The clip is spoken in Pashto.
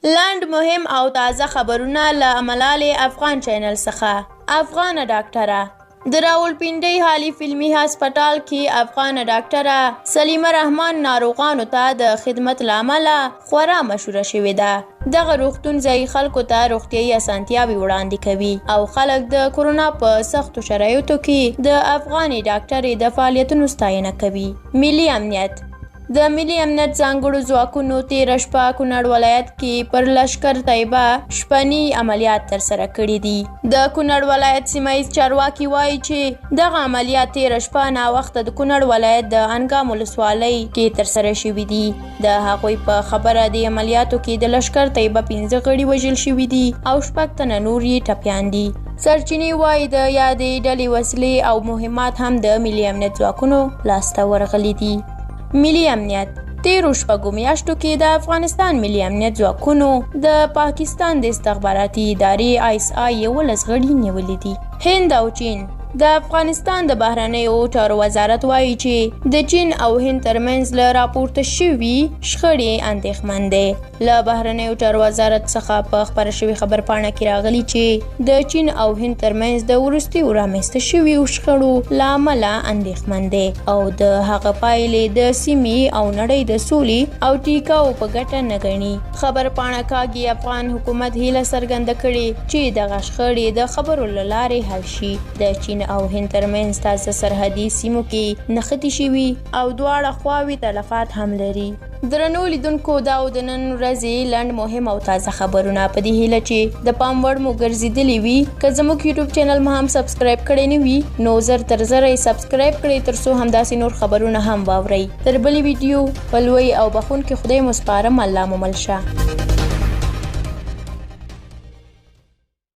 لنډ مهم او تازه خبرونه له ملالې افغان چینل څخه. افغانه ډاکټره د راولپنډۍ حالي فلمي هسپتال کې افغانه ډاکټره سلیمه رحمان ناروغانو ته د خدمت له امله خورا مشهوره شوې ده. دغه روغتون ځایي خلکو ته روغتیايي اسانتیاوې وړاندې کوي او خلک د کرونا په سختو شرایطو کې د افغانې ډاکټرې د فعالیتونو ستاینه کوي. ملي امنیت: د ملي امنیت ځانګړو ځواکونو تېره شپه کونړ ولایت کې پر لشکر طیبه شپني عملیات ترسره کړي دي. د کونړ ولایت سیمه ییز چارواکي وایي چې دغه عملیات تېره شپه ناوخته د کونړ ولایت د انګام ولسوالۍ کې ترسره شوي دي. د هغوی په خبره، دې عملیاتو کې د لشکر طیبه 5 غړي وژل شوي دي او 6 تنه نور یې ټپیان دي. سرچینې وایي، د یادې ډلې وسلې او مهمات هم د ملي امنیت ځواکونو لاسته ورغلي دي. ملي امنیت: تیرو 6 میاشتو کې د افغانستان ملي امنیت ځواکونو د پاکستان د استخباراتي ادارې آی اس آی 11 غړي نیولي دي. هند او چین: د افغانستان د بهرنیو چارو وزارت وایي چې د چین او هند ترمنځ له راپورته شوي شخړې اندېښمن دی. له بهرنیو چارو وزارت څخه په خپره شوې خبرپاڼه کې راغلي چې د چین او هند ترمنځ د وروستیو رامنځته شویو شخړو له امله اندېښمن دی او د هغه پایلې د سیمې او نړۍ د سولې او ټیکاو په ګټه نه ګڼي. خبرپاڼه کاږي، افغان حکومت هیله څرګنده کړې چې دغه شخړې د خبرو له لارې حل شي. د چین او هند ترمنځ تازه سرحدي سیمو کې نښتې شوي او دواړه خواوې تلفات هم لري. درنو لیدونکو، دا او د نن ورځې لنډ مهم او تازه خبرونه، په دې هیله چې د پام وړ مو ګرځېدلي وي. که زموږ یوټیوب چینل مو هم subscribe کړی نه وي، نو زر تر زره یې subscribe کړئ، تر څو همداسې نور خبرونه هم واورئ. تر بلې ویډیو، په لوی او بخښونکي خدای مو سپارم. الله مو مل شه.